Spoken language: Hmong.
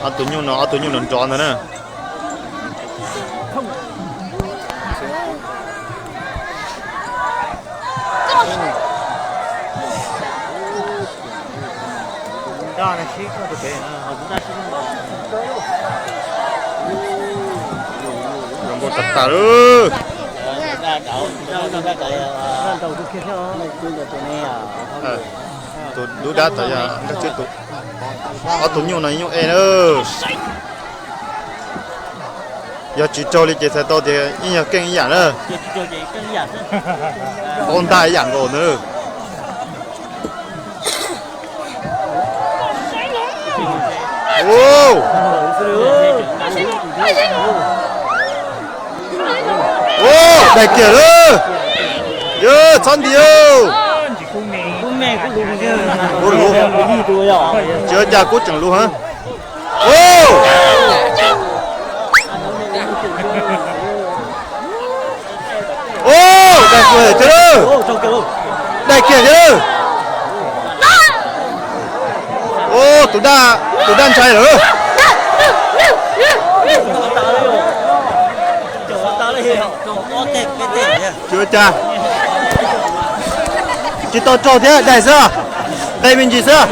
Ob tug nyuj no, ob tug nyuj no nrov ntag na. Zoo nkauj tag tag lawm. Tus dub dab tod yog nkag tswb tus, ob tug nyuj no nyuj ej na. Yog tsis raug li ces txhais tau tias yeej yog keej ib yam na. Paub ntaj ib yam nkaus ntag. Daig kiag lawm. Yog txhob nti. Ua luv, tsis ua cas kuj tseem luv heev. Daig kiag thiab lawm. Daig kiag thiab lawm. Tus dab, tus dab ntshai lawm. Tsis ua cas. Tsis tau raug thiab, daig xwb. Qe me ntsis xwb.